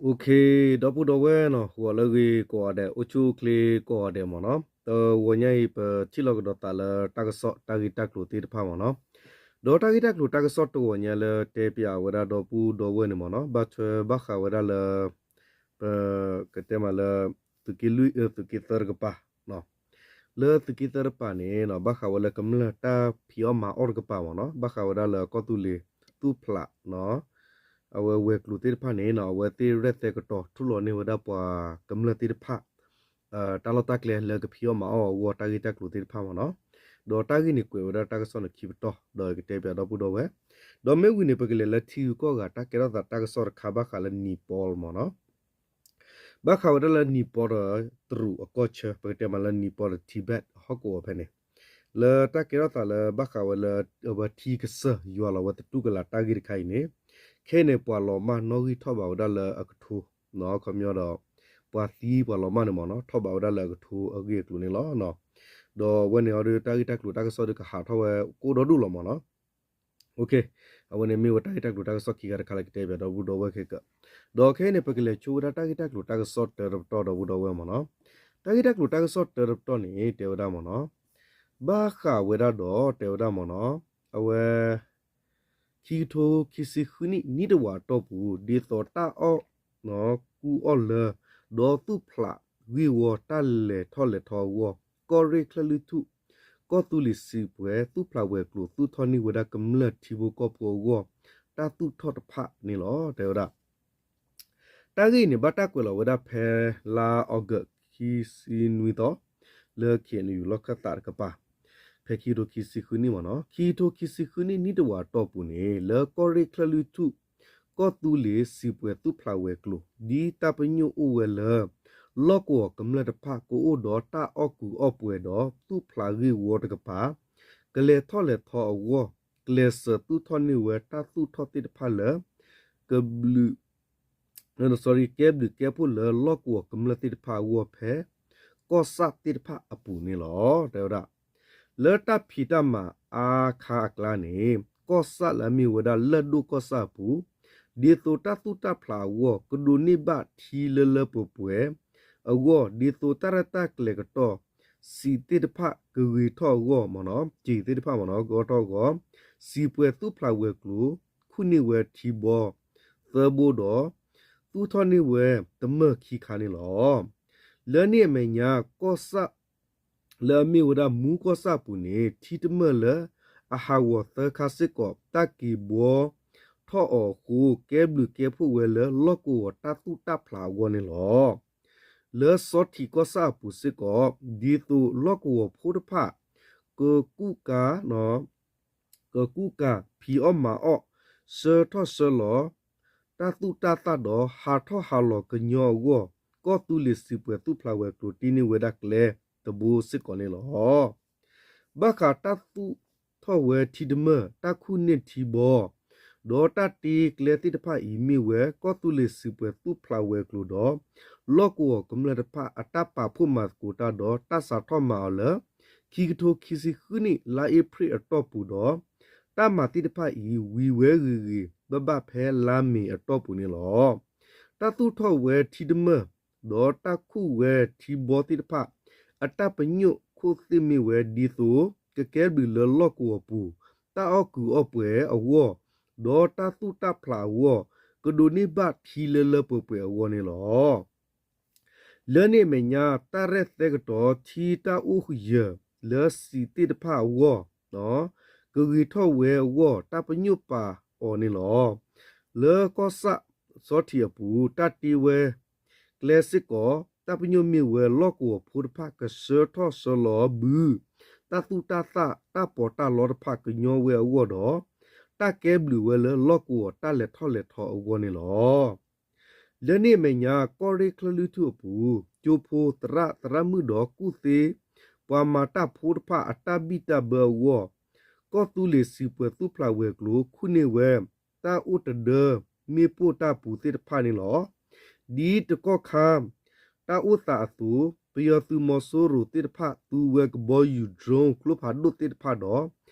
Okay, ဒီပုၢ်ဒီဝဲၢ်နီၤ, ဂီၤလၢအဂ့ၤကိးဂၤဒဲး, အိၣ်ဆူၣ်အိၣ်ချ့ကိးဂၤဒဲးမ့ၢ်နီၤ. တဂီၤညါအံၤ ပထံၣ်လိာ်ကဒီးသးလၢတၢ်ကစီၣ်တၢ်ဂ့ၢ်တၢ်ကျိၤသ့ၣ်တဖၣ်မ့ၢ်နီၤ. ဒီးတၢ်ဂ့ၢ်တၢ်ကျိၤတၢ်ကစီၣ်တဂီၤညါလၢတဲပၠးဝဲဒၣ်ဒီပုၢ်ဒီဝဲၢ်န့ၣ်မ့ၢ်နီၤ, ဘၣ်ထွဲဘၣ်ဃးဝဲဒၣ်လၢ ပကတဲမးလၢ သုးက့လွံၢ် သုးက့သၢတကပၤ လၢသုးက့သၢတကပၤန့ၣ် ဘၣ်ဃးဝဲလၢကမျၢၢ်တၢ်ဖံးအီၣ်မၤအီၣ်တကပၤမ့ၢ်နီၤ, ဘၣ်ဃးဝဲဒၣ်လၢကီၢ်သူလ့ၤသူၣ်ဖျး အဝဲဝဲၤကျိၤသ့ၣ်တဖၣ်န့ၣ် အဝဲသ့ၣ်ရဲၣ်သဲကတီၤထူၣ်လီၤန့ၢ်ဝဲဒၣ်ပှၤကမျၢၢ်သ့ၣ်တဖၣ် တၢ်လီၢ်တၢ်ကျဲလၢကဖံးအီၣ်မၤအီၣ်အဂီၢ်တၢ်ဂ့ၢ်တၢ်ကျိၤသ့ၣ်တဖၣ်မ့ၢ်နီၤ. ဒီးတၢ်ဂ့ၢ်န့ၣ်ကွဲးဝဲဒၣ်တၢ်ကစီၣ်န့ၣ်ခံပတီၢ် ဒီးကတဲပၠးဒီပုၢ်ဒီဝဲၢ်, ဒီးမ့ၢ်ဝံၤန့ၣ် ပကလဲၤလၢထံဂုၤကီၢ်ဂၤတၢ်ကဲထီၣ်သးတၢ်ကစီၣ်တခါဘၣ်ဃးလၢနံၣ်ပီလ်မ့ၢ်နီၤ. ဘၣ်ဃးဝဲဒၣ်လၢနံၣ်ပီလ်ဒီးတရူးအကီၢ်ဆၢ ပကတဲမးလၢနံၣ်ပီလ်ဒီး Tibet ဟီၣ်ကဝီၤဖဲန့ၣ် လၢတၢ်ကဲထီၣ်သးလၢဘၣ်ဃးဝဲလၢ အဝဲထံကစၢၢ်ယွၤလီၤဝဲသတူၢ်ကလာ်တၢ်ဂ့ၢ်တခါအံၤန့ၣ်, ခဲအံၤန့ၣ် ပှၤလီၤမၢ်နီၣ်ဂံၢ်ထီၣ်ဘးဝဲဒၣ်လၢအကထိ, ခီပညီဒီး ပှၤသံပှၤလီၤမၢ်န့ၣ်မ့ၢ်နီၤ ထီၣ်ဘးဝဲဒၣ်လၢအကထိအဂ့ၢ်အကျိၤန့ၣ်လီၤ. ဒီးအဝဲန့ၣ်အီၤဒီးတၢ်ဂ့ၢ်တၢ်ကျိၤတၢ်ကစီၣ်ဒီးကဟးထီၣ်ဝဲကိၣ်ဒီဒူၣ်လီၤမ့ၢ်နီၤ. အဝဲန့ၣ်မ့ၢ်ဝဲတၢ်ဂ့ၢ်တၢ်ကျိၤတၢ်ကစီၣ်ခံခါတခါလၢကတဲပၠးဒီပုၢ်ဒီဝဲၢ်ခဲကၢ, ဒီးခဲအံၤန့ၣ် ပကလဲၤဆိဝဲဒၣ်တၢ်ဂ့ၢ်တၢ်ကျိၤတၢ်ကစီၣ်တၢတပတီၢ်ဒီပုၢ်ဒီဝဲၢ်မ့ၢ်နီၤ. တၢ်ဂ့ၢ်တၢ်ကျိၤတၢ်ကစီၣ်တၢတပတီၢ်န့ၣ် တဲဝဲဒၣ်မ့ၢ်နီၤ, ဘၣ်ဃးဝဲဒၣ်ဒီးတဲဝဲဒၣ်မ့ၢ်နီၤ, အဝဲ ခံကထိခံဆံဃုနံၣ် နံၣ်တဝာ်အတီၢ်ပူၤ ဒ်သိးတၢ်အီၣ် ကူအီၣ်လၢ ဒီးသူၣ်ဖျးဂ့ၢ်ဝီတၢ်လဲၤထီၣ်လဲၤထီအဂီၢ် ကီၢ်ရ့ၣ်ချၢၣ်လွံၢ်ထူၣ် ကီၢ်သူလ့ၤစံးပှဲၤ သူၣ်ဖျးဝဲၤကျိၤ သူၣ်ထီၣ်န့ၢ်ဝဲဒၣ်ကမျၢၢ်ထံဖိကီၢ်ဖိအဂီၢ် တၢ်သူၣ်ထီၣ်တဖၣ်န့ၣ်လီၤ. တဲဝဲဒၣ် တၢ်ဂ့ၢ်အံၤန့ၣ် ဘၣ်တၢ်ကွဲးလီၤဝဲဒၣ်ဖဲလါအီကူး ခံဆံနွံသီ လၢ ခ့ၣ်အဲၣ်ယူၣ် လီၢ်ခၢၣ်သးတကပၤ ဖဲခံကထိခံဆံဃုနံၣ်မ့ၢ်နီၤ, ခံကထိခံဆံဃုနံၣ် နံၣ်တဝာ်အတီၢ်ပူၤန့ၣ် လၢကီၢ်ရ့ၣ်ချၢၣ်လွံၢ်ထူၣ် ကီၢ်သူလ့ၤစံးပှဲၤသူၣ်ဖျးဝဲၤကျိၤ ဒ်တၢ်ပညိၣ်အိၣ်ဝဲလၢ လီၢ်ကဝီၤကမျၢၢ်တဖၣ် ကအိၣ်ဒီးတၢ်အီၣ်ကူအီၣ်ပှဲၤဒီး သူၣ်ဖျးဂ့ၢ်ဝီတကပၤ ကလဲၤထီၣ်လဲၤထီအဂီၢ် ကျဲးစၢးသူၣ်ထီၣ်န့ၢ်ဝဲတၢ်သူၣ်ထီၣ်သ့ၣ်တဖၣ်လၢ ကဘျုး ကဲဘျုးကဲဖှိၣ်လၢလီၢ်ကဝီၤကမျၢၢ်သ့ၣ်တဖၣ်အဂီၢ်ဖဲ ကီၢ်ဆၣ်သ့ၣ်တဖၣ်အပူၤန့ၣ်လီၤ. တဲဝဲဒၣ် လၢတၢ်ဖံးတၢ်မၤအါခါအကျါန့ၣ် ကီၢ်ဆၣ်လၢအမ့ၢ်ဝဲဒၣ်လၢၢ်ဒိၣ်ကီၢ်ဆၣ်အပူၤ ဒ်သိးတၢ်သူၣ်တၢ်ဖျးအဂီၢ် ကဒိးန့ၢ်ဘၣ်ထံလၢလၢပှဲၤပှဲၤအဂီၢ် ဒ်သိးတၢ်ရဲၣ်တၢ်ကျဲၤကတီၢ် စံးသ့ၣ်တဖၣ်ကဂ့ၤထီၣ်အဂီၢ်မ့ၢ်နီၤ, စံးသ့ၣ်တဖၣ်မ့ၢ်နီၤ ကဂ့ၤထီၣ်အဂီၢ် စံးပှဲၤသူၣ်ဖျးဝဲၤကျိၤ ခူၣ်န့ၢ်ဝဲထံဘီသၢဘိဒီး သူၣ်ထီၣ်န့ၢ်ဝဲတမၢၢ်ခံခါန့ၣ်လီၤ. လၢန့ၣ်အမဲာ်ညါ ကီၢ်ဆၣ် လၢအမ့ၢ်ဝဲဒၣ်မူကီၢ်ဆၣ်အပူၤန့ၣ် ထံတမၢၢ်လၢအဟးဂီၤသၢခါစ့ၢ်ကီး တၢ်က့ၤဘှီထီၣ်အီၤအဃိ ကဲဘျုးကဲဖှိၣ်ဝဲလၢလီၢ်ကဝီၤတၢ်သူၣ်တၢ်ဖျးအဂီၢ်န့ၣ်လီၤ. လၢစီၤထံးကီၢ်ဆၣ်အပူၤစ့ၢ်ကီး ဒ်သိးလီၢ်ကဝီၤဖိတဖၣ် ကကူၣ်ကၤ ကကူၣ်ကၤဖံးအီၣ်မၤအီၣ် ဆှၢထီၣ်ဆှၢလီၤ တၢ်သူၣ်တၢ်သၣ်ဒီး ဟးထီၣ်ဟးလီၤကညီအဂီၢ် ကီၢ်သူလ့ၤစံးပှဲၤသူၣ်ဖျးဝဲၤကျိၤတ့န့ၢ်ဝဲဒၣ်ကျဲတဘိစ့ၢ်ကီးန့ၣ်လီၤ. ဘၣ်ဃးတၢ်သူၣ်ထီၣ်ဝဲထံတမၢၢ် တၢ်ခူၣ်န့ၢ်ထံဘီ ဒီးတၢ်တ့ကျဲသ့ၣ်တဖၣ်အံၤ မ့ၢ်ဝဲ ကီၢ်သူလ့ၤစံးပှဲၤသူၣ်ဖျးဝဲၤကျိၤဒီး လီၢ်ကဝီၤကမျၢၢ်တဖၣ် အတၢ်ပာ်ဖှိၣ်မၤသကိးတၢ်ဒီး တၢ်စးထီၣ်မၤအီၤလၢ ခံကထိခံဆံဃုနံၣ် လါအ့ဖြ့ၣ်အတီၢ်ပူၤဒီး တၢ်မၤသ့ၣ်တဖၣ်အံၤ ဝံၤဝဲဂ့ၤဂ့ၤဘၣ်ဘၣ်ဖဲလါမ့ၤအတီၢ်ပူၤန့ၣ်လီၤ. တၢ်သူၣ်ထီၣ်ဝဲထံတမၢၢ် ဒီးတၢ်ခူၣ်ဝဲထံဘီသ့ၣ်တဖၣ် အတၢ်ပညိၣ်ခိၣ်သ့ၣ်မ့ၢ်ဝဲဒ်သိး ကကဲဘျုးလၢလီၢ်ကဝီၤပူၤ တၢ်အီၣ်ကူးအီၣ်ပှဲၤအဂီၢ် ဒီးတၢ်သူၣ်တၢ်ဖျးအဂီၢ် ကဒိးန့ၢ်ဘၣ်ထံလၢလၢပှဲၤပှဲၤအဂီၢ်န့ၣ်လီၤ. လၢန့ၣ်အမဲာ်ညါ တၢ်ရဲၣ်သဲကတီၤထံတၢ်အိၣ်ယၢၤလၢစံးသ့ၣ်တဖၣ်အဂီၢ် ကဂ့ၤထီၣ်ဝဲအဂီၢ် တၢ်ပညိၣ်ပာ်အီၤန့ၣ်လီၤ. လၢကီၢ်ဆၣ်စီထံးအပူၤ တၢ်တ့ဝဲကျဲစ့ၢ်ကီး တၢ်ပညိၣ်မ့ၢ်ဝဲလီၢ်ကဝီၤဖိတဖၣ် ကဆှၢထီၣ်ဆှၢလီၤဘု တၢ်သူၣ်တၢ်သၣ်တၢ်ပီးတၢ်လီတဖၣ်ကညီဝဲအဂီၢ်ဒီး တၢ်ကဲဘျုးဝဲလၢလီၢ်ကဝီၤတၢ်လဲၤထီၣ်လဲၤထီအဂီၢ်န့ၣ်လီၤ. လၢန့ၣ်အမဲာ်ညါ ကီၢ်ရ့ၣ်ချၢၣ်လွံၢ်ထူၣ်အပူၤ ကၠိဖိသရၣ်သရၣ်မုၣ်ဒီးကူၣ်သ့ ပှၤမၤတၢ်ဖိတဖၣ်အတၢ်ဘံၣ်တၢ်ဘၢအဂီၢ် ကီၢ်သူလ့ၤစံးပှဲၤသူၣ်ဖျးဝဲၤကျိၤ ခူၣ်န့ၢ်ဝဲ တၢ်အိၣ်တဒၢမ့ၣ်ပိၢ်တၢ်ပူၤသ့ၣ်တဖၣ်န့ၣ်လီၤ. ဒ်တကီၢ်ခါ တၢ်အိၣ်သးအသိး ပယီၤသုးမီၤစိရိၤသ့ၣ်တဖၣ် သူဝဲကဘီယူၤ drone ကျိဖးဒိၣ်သ့ၣ်တဖၣ်ဒီး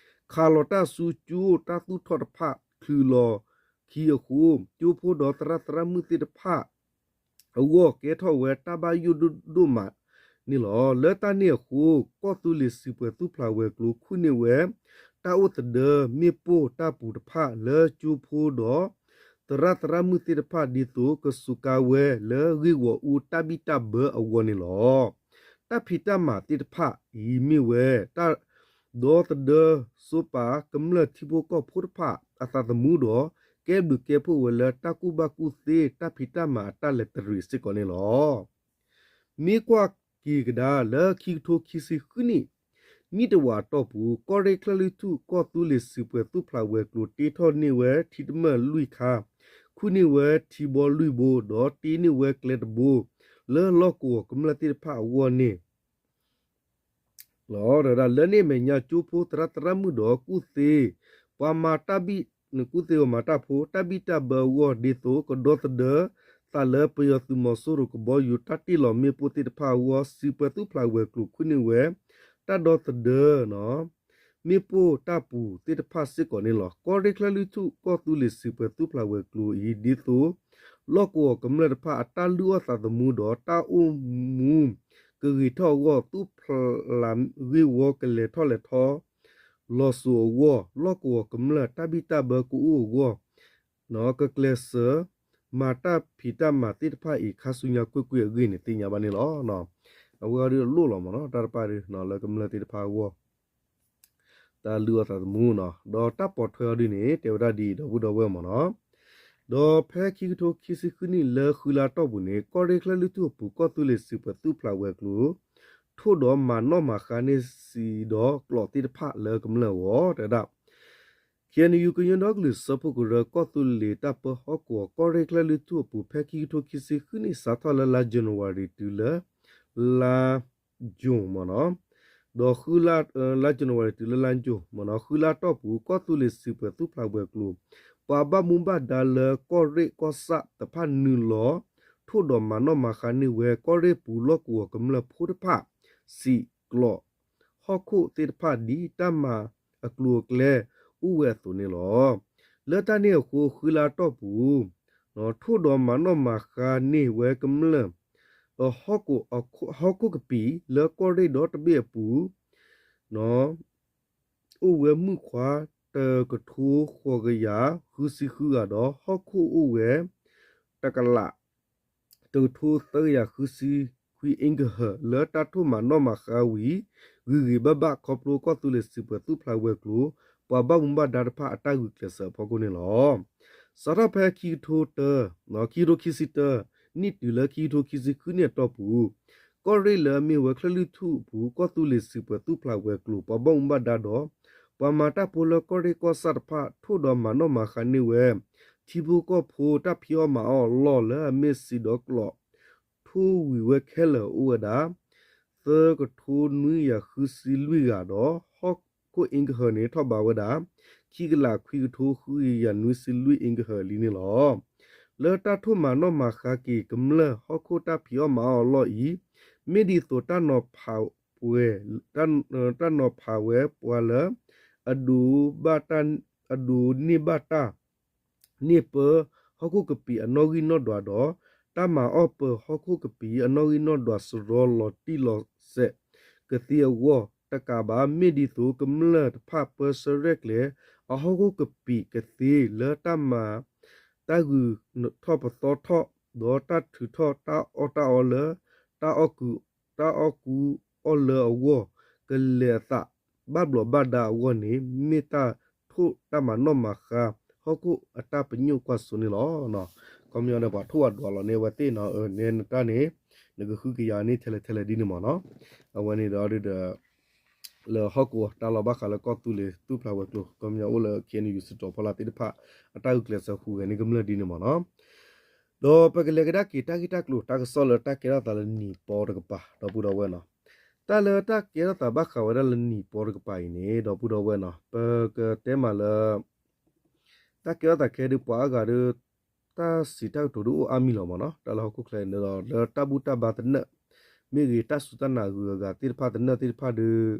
ခးလီၤတၢ်ဆူကၠိတၢ်သူၣ်ထီၣ်တဖၣ် ချုးလီၤခံအဃိ ကၠိဖိဒီးသရၣ်သရၣ်မုၣ်သ့ၣ်တဖၣ် အဂီၢ်ကဲထီၣ်ဝဲတၢ်ဘၣ်ယိၣ်ဒိၣ်ဒိၣ်မးန့ၣ်လီၤ. လၢတၢ်န့ၣ်အဃိ ကီၢ်သူလ့ၤစံးပှဲၤသူၣ်ဖျးဝဲၤကျိၤ ခုၣ်န့ၢ်ဝဲ တၢ်အိၣ်သဒၢမ့ၣ်ပိၢ်တၢ်ပူၤတဖၣ်လၢကၠိဖိဒီး သရၣ်သရၣ်မုၣ်သ့ၣ်တဖၣ် ဒ်သိးကစူးကါဝဲလၢဂ့ၢ်ဂီၤအူတၢ်ဘံၣ်တၢ်ဘၢအဂီၢ်န့ၣ်လီၤ. တၢ်ဖံးတၢ်မၤသ့ၣ်တဖၣ်အံၤမ့ၢ်ဝဲ တၢ်ဒီသဒၢစိပာ်ကမျၢၢ်ထံဖိကီၢ်ဖိတဖၣ်အသးသမူဒီး ကဲဘျုးကဲဖှိၣ်ဝဲလၢတၢ်ကူၣ်ဘၣ်ကူၣ်သ့တၢ်ဖံးတၢ်မၤအတၢ်လဲၤတရံးစ့ၢ်ကီးန့ၣ်လီၤ. မ့ၢ်ကွၢ်က့ၤကဒါလၢခံကထိခံဆံဃုနံၣ် နံၣ်တဝာ်အတီၢ်ပူၤ ကီၢ်ရ့ၣ်ချၢၣ်လွံၢ်ထူၣ်ကီၢ်သူလ့ၤစံးပှဲၤသူၣ်ဖျးဝဲၤကျိၤ တ့ထီၣ်န့ၢ်ဝဲထံတမၢၢ်လွံၢ်ခါ, ခုၣ်န့ၢ်ဝဲထံဘီလွံၢ်ဘိ ဒီးတ့န့ၢ်ဝဲကျဲတဘိ လၢလီၢ်ကဝီၤကမျၢၢ်သ့ၣ်တဖၣ်အဂီၢ်န့ၣ် လီၤ. လၢန့ၣ်အမဲာ်ညါ ကၠိဖိသရၣ်သရၣ်မုၣ်ဒီးကူၣ်သ့ ပှၤမၤတၢ်ဘံၣ် ကူၣ်သ့ဂီၤမၤတၢ်ဖိ တၢ်ဘံၣ်တၢ်ဘၢအဂီၢ် ဒ်သိးကဒီသဒၢသးလၢပယီၤသုးမီၤစိရိၤကဘီယူၤ တၢ်တ့ၢ်လီၤမ့ၣ်ပိၢ်သ့ၣ်တဖၣ်အဂီၢ် စံးပှဲၤသူၣ်ဖျးဝဲၤကျိၤ ခုၣ်န့ၢ်ဝဲ တၢ်ဒီသဒၢ မ့ၣ်ပိၢ်တၢ်ပူၤသ့ၣ်တဖၣ်စ့ၢ်ကီးန့ၣ်လီၤ. ကီၢ်ရ့ၣ်ချၢၣ်လွံၢ်ထူၣ်ကီၢ်သူလ့ၤစံးပှဲၤသူၣ်ဖျးဝဲၤကျိၤအံၤ ဒ်သိး လီၢ်ကဝီၤကမျၢၢ်တဖၣ်အတၢ်လုၢ်အီၣ်သးသမူဒီးတၢ်အိၣ်မူကဂ့ၤထီၣ်အဂီၢ် သူၣ်ဖျးဂ့ၢ်ဝီကလဲၤထီၣ်လဲၤထီ လီၤစိၤအဂီၢ် လီၢ်ကဝီၤကမျၢၢ်တၢ်ဘံၣ်တၢ်ဘၢကအိၣ်အဂီၢ် ကကျဲးစၢး မၤတၢ်ဖံးတၢ်မၤသ့ၣ်တဖၣ်အံၤ ခါဆူညါကွ့ၢ်ကွ့ၢ်အဂ့ၢ်န့ၣ် သ့ၣ်ညါဘၣ်န့ၣ်လီၤ. အဝဲအံၤဒ်အလိၣ်လီၤမ့ၢ်နီၤ တၢ်တဖၣ်ဒ် လၢကမျၢၢ်သ့ၣ်တဖၣ်အဂီၢ် တၢ်လုၢ်အီၣ်သးသမူနီၤ ဒီးတၢ်ပိာ်ထွဲအီၤဒ်န့ၣ် တဲဝဲဒၣ်ဒ်အံၤ ဒီပုၢ်ဒီဝဲၢ်မ့ၢ်နီၤ. ဒီးဖဲခံကထိခံဆံဃုနံၣ်လၢဃုလါတီၢ်ပူၤန့ၣ် ကီၢ်ရ့ၣ်ချၢၣ်လွံၢ်ထူၣ်အပူၤ ကီၢ်သူလ့ၤစံးပှဲၤသူၣ်ဖျးဝဲၤကျိၤ ထိၣ်ဒီးမၤနီၣ်မၤဃါန့ၢ်စံးဒီးကျိးသ့ၣ်တဖၣ်လၢကမျၢၢ်အဂီၢ် တဲဝဲဒၣ် ခ့ၣ်အဲၣ်ယူၣ် ကညီဒီကလုာ်စၢဖှိၣ်ကရၢ ကီၢ်သူလ့ၤတၢ်ပၢဟီၣ်ကဝီၤ ကီၢ်ရ့ၣ်ချၢၣ်လွံၢ်ထူၣ်အပူၤ ဖဲခံကထိခံဆံဃုနံၣ် စးထီၣ်လၢလါ January တုၤလၢ လါ June မ့ၢ်နီၤ, ဒီး လါ January တုၤလၢလါ June မ့ၢ်နီၤ ဃုလါတီၢ်ပူၤ ကီၢ်သူလ့ၤစံးပှဲၤသူၣ်ဖျးဝဲၤကျိၤ ပှၤဘၣ်မူဘၣ်ဒါလၢကီၢ်ရ့ၣ်ကီၢ်ဆၣ်တဖၣ်နုာ်လီၤ ထိၣ်ဒီးမၤနီၣ်မၤဃါန့ၢ်ဝဲ ကီၢ်ရ့ၣ်ပူၤလီၢ်ကဝီၤကမျၢၢ်ဖိတဖၣ် စံးကျိး ဟီၣ်ခိၣ်သ့ၣ်တဖၣ် ဒ်တၢ်မၤအကျိၤအကျဲအိၣ်ဝဲအသိးန့ၣ်လီၤ. လၢတၢ်န့ၣ်အဃိ ဃုလါတီၢ်ပူၤ ထိၣ်ဒီးမၤနီၣ်မၤဃါန့ၢ်ဝဲကမျၢၢ် ဟီၣ်ခိၣ်ကပံာ်လၢကီၢ်ရ့ၣ်ဒီတဘ့ၣ်အပူၤ အိၣ်ဝဲမုၣ်ခွါ တကထိဃိးကယၤဃုဆံဃုဂၤဒီး ဟီၣ်ခိၣ်အိၣ်ဝဲ တကလး တကထိသၢကယၤဃုဆံခွံ acre လၢတၢ်ထိၣ်မၤနီၣ်မၤဃါဝံၤ ဂ့ၤဂ့ၤဘၣ်ဘၣ် ခီဖျိကီၢ်သူလ့ၤစံးပှဲၤသူၣ်ဖျးဝဲၤကျိၤ ပှၤဘၣ်မူဘၣ်ဒါတဖၣ်အတၢ်ဂုာ်ကျဲးစၢးအဖီခိၣ်န့ၣ်လီၤ. စးထီၣ်ဖဲခံကထိတၢ ခံကထိခံဆံတၢ နံၣ်တုၤလၢခံကထိခံဆံဃုနံၣ်အတီၢ်ပူၤ ကီၢ်ရ့ၣ်လၢအမ့ၢ်ဝဲချၢၣ်လွံၢ်ထူၣ်အပူၤ ကီၢ်သူလ့ၤစံးပှဲၤသူၣ်ဖျးဝဲၤကျိၤ ပှၤဘၣ်မူဘၣ်ဒါဒီး ပှၤမၤတၢ်ဖိလၢကီၢ်ရ့ၣ်ကီၢ်ဆၣ်တဖၣ် ထိၣ်ဒီးမၤနီၣ်မၤဃါန့ၢ်ဝဲ ထံဖိကီၢ်ဖိတၢ်ဖံးအီၣ်မၤအီၣ်အလီၢ်လၢအမ့ၢ်စံးဒီးကျိး ထိၣ်ဝံၤဝဲခဲလၢာ်အိၣ်ဝဲဒၣ် သၢကထိနွံကယၤဃုဆံလွံၢ်ဂၤဒီး ဟီၣ်ခိၣ် acre န့ၣ် ထီၣ်ဘးဝဲဒၣ် ခံကလးခွံကထိဃုကယၤနွံဆံလွံၢ် acre လံန့ၣ်လီၤ. လၢတၢ်ထိၣ်မၤနီၣ်မၤဃါက့ၤကမျၢၢ်ဟီၣ်ခိၣ်တၢ်ဖံးအီၣ်မၤအီၣ်အလီၢ်အံၤ မ့ၢ်ဒ်သိးတၢ်နီၤဖးဝဲ တၢ်နီၤဖးဝဲပှၤလၢ အဒိးဘၣ်တၢ် အဒိးန့ၢ်ဘၣ်တၢ် န့ၢ်ပၢဟီၣ်ခိၣ်ကပံာ်အနီၣ်ဂံၢ်နီၣ်ဒွးဒီး တၢ်မၤအီၣ်ပၢၤဟီၣ်ခိၣ်ကပံာ်အနီၣ်ဂံၢ်နီၣ်ဒွးစရီလီၤတံၢ်လီၤဆဲး ကသ့အဂီၢ် တကးဘၣ် မ့ၢ်ဒ်သိးကမျၢၢ်တဖၣ်ပၢဆှၢရဲၣ်ကျဲၤ အဟီၣ်ခိၣ်ကပံာ်ကသ့လၢတၢ်မၤ တၢ်ဂုာ်ထီၣ်ပသီထီၣ် ဒီးတၢ်ထုးထီၣ်တၢ်အီၣ်တၢ်အီလၢ တၢ်အီၣ်ကူအီၣ်လၢအဂီၢ် ကလဲၤအသး ဘၣ်ဘျီးဘၣ်ဒါအဂီၢ်န့ၣ် မ့ၢ်တၢ်ထိၣ်တၢ်မၤနီၣ်မၤဃါ ဟီၣ်ခိၣ်အတၢ်ပညိၣ်ကွၢ်စိန့ၣ်လီၤ. ခီပညီဒီးပှၤထိၣ်အဒွးလီၤန့ၢ်အဝဲသ့ၣ်နီၤ နဲနတၢ်န့ၣ် နကဃုကယၤန့ၢ်ထဲလဲၣ်ထဲလဲၣ်ဒ်န့ၣ်မ့ၢ်နီၤ. အဝဲန့ၣ်ဒီးဒ်ဒီး လၢဟီၣ်ကဝီၤတၢ်လီၢ်ဘၣ်ဃးလၢကီၢ်သူလ့ၤသူၣ်ဖျးဝဲၤကျိၤ ခီပညီအိၣ်လၢ ခ့ၣ်အဲၣ်ယူၣ် စတီၤဖီလာ်သ့ၣ်တဖၣ် အတၢ်ဂုာ်ကျဲးစၢးဟူးဂဲၤန့ၢ်ကမျၢၢ်ဒ်န့ၣ်မ့ၢ်နီၤ. ဒီးပကလဲၤကဒါက့ၤတၢ်ဂ့ၢ်တၢ်ကျိၤတၢ်ကစီၣ်လၢတၢ်ကဲထီၣ်သးလၢနံၣ်ပီတကပၤ ဒီပုၢ်ဒီဝဲၢ်နီၤ. တၢ်လၢတၢ်ကဲထီၣ်သးဘၣ်ဃးဝဲဒၣ်လၢနံၣ်ပီတကပၤအံၤန့ၣ် ဒီပုၢ်ဒီဝဲၢ်နီၤ ပကတဲမးလၢ တၢ်ကဲထီၣ်သးခဲဒုးပှၤအါဂၤဒီး တၢ်စံးတၢ်ကတိၤဒုးအိၣ်အါမံၤလီၤမ့ၢ်နီၤ တၢ်လၢဟီၣ်ခိၣ်ချၢန့ၣ်ဒီး လၢတၢ်ဘူၣ်တၢ်ဘါသနၢၣ် မ့ၢ်ဂ့ၤတၢ်စူၢ်တၢ်နာ်ဂုၤအဂၤသ့ၣ်တဖၣ်သနၢၣ်သ့ၣ်တဖၣ်ဒီး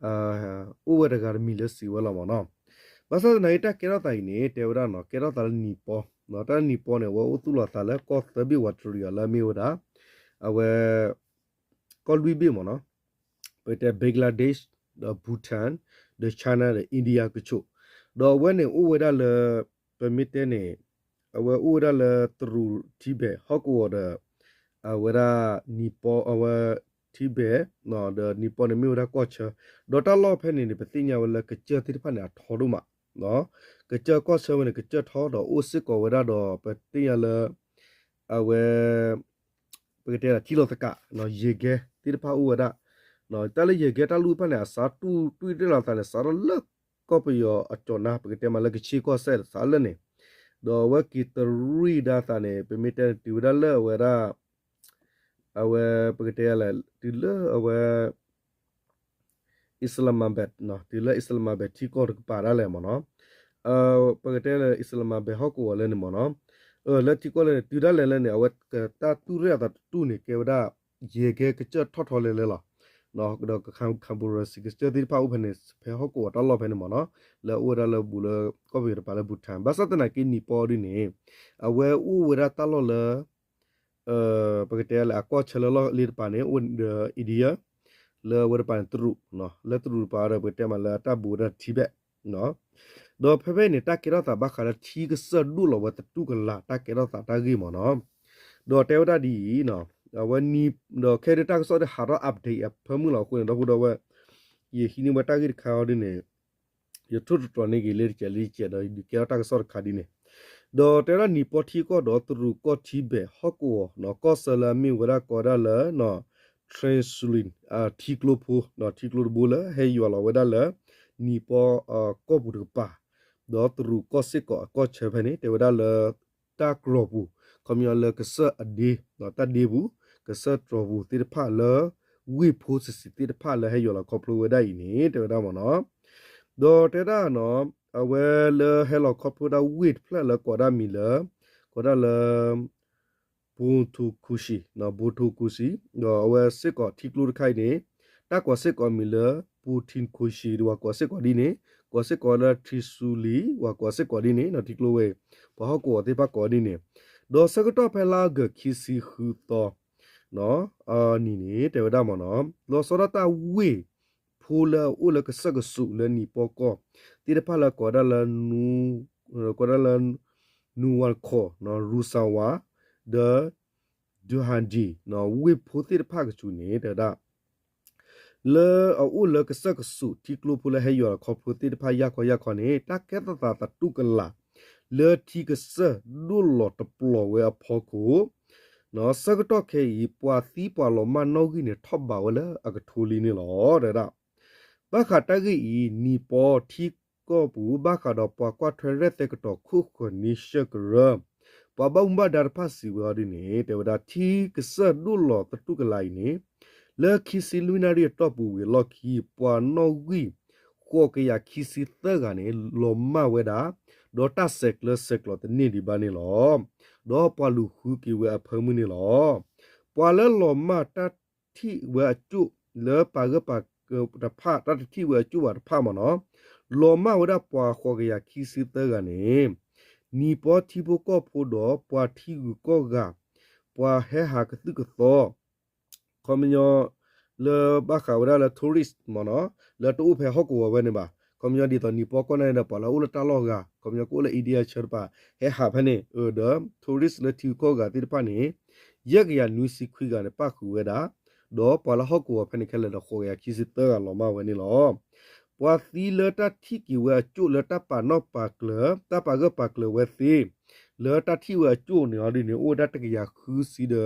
အိၣ်ဝဲတဂၤတမံၤလၢစံးဝဲလီၤမ့ၢ်နီၤ. ဘၣ်ဆၣ်သနာ်က့ တၢ်ကဲထီၣ်သးအံၤန့ၣ် တဲဝဲဒၣ်နီၤ ကဲထီၣ်သးလၢနံၣ်ပီ တၢ်လၢနံၣ်ပီန့ၣ် အဝဲအိၣ်သူၣ်လီၤအသးလၢကီၢ်သၢဘ့ၣ်ဝးတရံးအီၤလၢအမ့ၢ်ဝဲဒၣ် အဝဲ ကီၢ်လွံၢ်ဘ့ၣ်မ့ၢ်နီၤ, ပကတဲ Bangladesh ဒီး Bhutan ဒီး China ဒီး India ကဆိး, ဒီးအဝဲန့ၣ်အိၣ်ဝဲဒၣ်လၢ ပမ့ၢ်တဲန့ၣ် အဝဲအိၣ်ဝဲဒၣ်လၢတရူး Tibet ဟီၣ်ကဝီၤဒီး အဝဲဒၣ်နံၣ်ပီ အဝဲ Tibet ဒီးနံၣ်ပီန့ၣ်မ့ၢ်ဝဲဒၣ်ကီၢ်ဆၢ, ဒီးတၢ်လီၢ်ဖဲန့ၣ်န့ၣ် ပသ့ၣ်ညါဝဲလၢကစၢၢ်သ့ၣ်တဖၣ်န့ၣ် အထီဒိၣ်မး ကစၢၢ်ကီၢ်ဆၢဝဲန့ၣ် ကစၢၢ်ထီဒီးအိၣ်စ့ၢ်ကီးဝဲဒၣ်ဒီး ပသ့ၣ်ညါလၢ အဝဲ ပကတဲဒၣ်ထံလီၤသကး ယဲၢ်ကဲသ့ၣ်တဖၣ်အိၣ်ဝဲဒၣ်, တၢ်လၢယဲၢ်ကဲတၢ်လူၢ်တဖၣ်န့ၣ် အစးတူၢ်တွံၢ်တ့ၢ်လီၤသးန့ၣ် စးထီၣ်လၢကီၢ်ပယီၤအကၠီၤနါ ပကတဲမးလၢကဆ့ကီၢ်စဲၣ်သးလၢန့ၣ်, ဒီးအဝဲက့ၤတရံးဒၣ်သးန့ၣ် ပမ့ၢ်တဲန့ၣ် တုၤဝဲဒၣ်လၢအဝဲဒၣ် အဝဲ ပကတဲလဲၣ် တုၤလၢအဝဲ Islamabad တုၤလၢ Islamabad ထံကီၢ်တကပၤဒၣ်လဲာ်မ့ၢ်နီၤ, ပကတဲလၢ Islamabad ဟီၣ်ကဝီၤလၢန့ၣ်မ့ၢ်နီၤ, လၢထံကီၢ်လၢန့ၣ် တုၤဒၣ်လဲာ်လၢန့ၣ် အဝဲကတၢ်တူၢ်ရဲၣ်အသးတတူၢ်န့ၣ် ကဲဝဲဒၣ် ယဲၢ်ကဲကစၢၢ်ထီၣ်ထီလဲၤလဲၤလီၤ, ဒီး Kambur စံးကစၢၢ်သ့ၣ်တဖၣ်အိၣ်ဖဲန့ၣ် ဖဲဟီၣ်ကဝီၤတၢ်လီၢ်ဖဲန့ၣ်မ့ၢ်နီၤ, လၢအအိၣ်ဝဲဒၣ်လၢဘူးလၢ ကီၢ်ပယီၤတကပၤလၢ Bhutan ဘၣ်ဆၣ်သနာ်က့နံၣ်ပီဒ်န့ၣ် အဝဲအိၣ်ဝဲဒၣ်တၢ်လီၢ်လၢ ပကတဲလၢအကီၢ်ဆၢလၢလီၢ်လံၤတကပၤန့ၣ် အိၣ်ဒီး India လၢအဝဲတကပၤန့ၣ်တရူး, လၢတရူးတကပၤဒီး ပကတဲမးလၢအတၢ်ဘူးဝဲဒၣ် Tibet ဒီးဖဲဖဲအံၤန့ၣ် တၢ်ကဲထီၣ်သးဘၣ်ဃးလၢထံကစၢၢ်ဒိၣ်လီၤဝဲသတူၢ်ကလာ် တၢ်ကဲထီၣ်သးတၢ်ဂ့ၢ်မ့ၢ်နီၤ, ဒီးတဲဝဲဒၣ်ဒ်အံၤ, အဝဲ ဒီးခဲအံၤတၢ်ကစီၣ်ဒီးဟးထီၣ် update အဖၢမုၢ်လီၤအဃိန့ၣ် ဒီပုၢ်ဒီဝဲၢ် ယဟံးန့ၢ်ဝဲတၢ်ဂ့ၢ်တခါအီၤဒ်န့ၣ် ယထိၣ်သတြီၤန့ၢ်က့ၤလၢတကဲးလၢတကဲးဒီး ဒုးကဲထီၣ်တၢ်ကစီၣ်တခါဒ်န့ၣ်, ဒီးတဲဝဲဒၣ်နံၣ်ပီထံကီၢ်ဒီးတရူးကီၢ် Tibet ဟီၣ်ကဝီၤ ကီၢ်ဆၢလၢအမ့ၢ်ဝဲဒၣ်ကိးဝဲဒၣ်လၢ Trans-Siberian ထံကျိဖိ, ထံကျိတဘိလၢဟဲယွၤလီၤဝဲဒၣ်လၢ နံၣ်ပီကီၢ်ပူၤတကပၤ, ဒီးတရူးကီၢ်စ့ၢ်ကီးအကီၢ်ဆၢဖဲန့ၣ် တဲဝဲဒၣ်လၢ တၢ်တြီၤပူၤ, ခီပညီလၢကစၢၢ်အဒ့, တၢ်ဒ့ပူၤ, ကစၢၢ်တြီၤပူၤသ့ၣ်တဖၣ်လၢ ဝ့ၢ်ဖိဆံးဆံးသ့ၣ်တဖၣ်လၢဟဲယွၤလီၤခီဖျိဝဲဒၣ်အံၤန့ၣ် တဲဝဲဒၣ်မ့ၢ်နီၤ, ဒီးတဲဒၣ်နီၤ, အဝဲလၢဟဲလီၤခီဖျိဝဲဒၣ်ဝ့ၢ်တဖျၢၣ်လၢကိးဒၣ်မံၤလၢ ကိးဒၣ်လၢ Bautoquzhi, Bautoquzhi, ဒီးအဝဲစ့ၢ်ကီးထံကျိတခါအံၤန့ၣ် တၢ်ကိးစ့ၢ်ကီးမံၤလၢ Bautoquzhi ဒီးပှၤကိးစ့ၢ်ကီးဒ်န့ၣ်, ကိးစ့ၢ်ကီးလၢ Trans-Siberian ပှၤကိးစ့ၢ်ကီးဒ်န့ၣ် ထံကျိဝဲအံၤ, ပှၤဟီၣ်ကဝီၤသ့ၣ်တဖၣ်ကိးဒ်န့ၣ်, ဒီးဆၢကတီၢ်ဖဲလါအီကူးခံဆံဃုသီ နံၤန့ၣ် တဲဝဲဒၣ်မ့ၢ်နီၤ, လီၤဆီဒၣ်တၢ်ဝ့ၢ်ဖိလၢအအိၣ်လၢကစၢၢ်ကစူးလၢနံၣ်ပီကီၢ်သ့ၣ်တဖၣ်လၢကိးဒၣ်လၢ ကိးဒၣ်လၢ Nunavut, Rusawa, ဒီး Dundee, ဝ့ၢ်ဖိသ့ၣ်တဖၣ်ကစူးန့ၣ် တဲဝဲဒၣ် လၢအအိၣ်လၢကစၢၢ်ကစူးထံကျိဖိလၢဟဲယွၤလီၤခီဖျိသ့ၣ်တဖၣ်ယၢ်ခီယၢ်ခီန့ၣ် တၢ်ကဲထီၣ်သးသတူၢ်ကလာ် လၢထံကစၢၢ်ဒိၣ်လီၤတပျီၤဝဲအဖီခိၣ်, ဆၢကတီၢ်ခဲအံၤ ပှၤသံပှၤလီၤမၢ်နီၣ်ဂံၢ်န့ၣ် ထီၣ်ဘးဝဲလၢအကထိလံန့ၣ်လီၤ တဲဝဲဒၣ်. ဘၣ်ဃးတၢ်ဂ့ၢ်အံၤ နံၣ်ပီထံကီၢ်ပူၤ ဘၣ်ဃးဒီးပှၤကွၢ်ထွဲရဲၣ်သဲကတီၤခိၣ်ဃၢၤန့ဆၢၣ်ကရၢ ပှၤဘၣ်မူဘၣ်ဒါတဖၣ်စံးဝဲအီၤဒ်န့ၣ် တဲဝဲဒၣ် ထံကစၢၢ်ဒိၣ်လီၤသတူၢ်ကလာ်အံၤန့ၣ် လၢခံဆံလွံၢ်နၣ်ရံၣ်အတီၢ်ပူၤဝံၤအလီၢ်ခံ ပှၤနီၣ်ဂံၢ် ဃိးကယၤခံဆံသၢဂၤန့ၣ် လီၤမၢ်ဝဲဒၣ် ဒီးတၢ်ဆဲးကျၢဆဲးကျိးတန့ၢ်ဒံးဘၣ်န့ၣ်လီၤ. ဒီးပှၤလူၤဃုက့ၤဝဲအဖၢမုၢ်န့ၣ်လီၤ. ပှၤလၢလီၤမၢ်တၢ်ထံၣ်ဝဲအကၠိၣ်လၢပာ်ဂၢၢ်ပာ်ကျၢၤတဖၣ် တၢ်တထံၣ်ဝဲအကၠိၣ်ဘၣ်တဖၣ်မ့ၢ်နီၤ လီၤမၢ်ဝဲဒၣ်ပှၤဃိးကယၤခံဆံသၢဂၤန့ၣ် နံၣ်ပီထံဖိကီၢ်ဖိဒီးပှၤထံဂုၤကီၢ်ဂၤ ပှၤဟဲဟးကသုၣ်ကသီ ခီပညီ လၢဘၣ်ဃးဝဲဒၣ်လၢ tourist မ့ၢ်နီၤ လၢတအိၣ်ဖဲဟီၣ်ကဝီၤဝဲန့ၣ်ဘၣ်. ခီပညီဒ်သိးနံၣ်ပီကီၢ်န့ၣ်ဒီး ပှၤလၢအအိၣ်လၢတၢ်လီၢ်ဂၤ ခီပညီကအိၣ်လၢ India ဆၢတပၤ ဟဲဟးဖဲန့ၣ် ဒီး tourist လၢထံဂုၤကီၢ်ဂၤသ့ၣ်တဖၣ်န့ၣ် ယဲၢ်ကယၤနွံဆံခွံဂၤန့ၣ် ပၣ်ဃုာ်ဝဲဒၣ် ဒီးပှၤလၢဟီၣ်ကဝီၤဖဲန့ၣ်ခဲလၢာ်ဒီး ဃိးကယၤခံဆံသၢဂၤလီၤမၢ်ဝဲန့ၣ်လီၤ. ပှၤသံလၢတၢ်ထံၣ်က့ၤဝဲအကၠိၣ်လၢတၢ်ပာ်နီၣ်ပာ်ကျၢၤ တၢ်ပာ်ဂၢၢ်ပာ်ကျၢၤဝဲသ့ လၢတၢ်ထံၣ်ဝဲအကၠိၣ်န့ၣ်အီၤဒ်န့ၣ် အိၣ်ဝဲဒၣ်တကယၤဃုဆံဒီး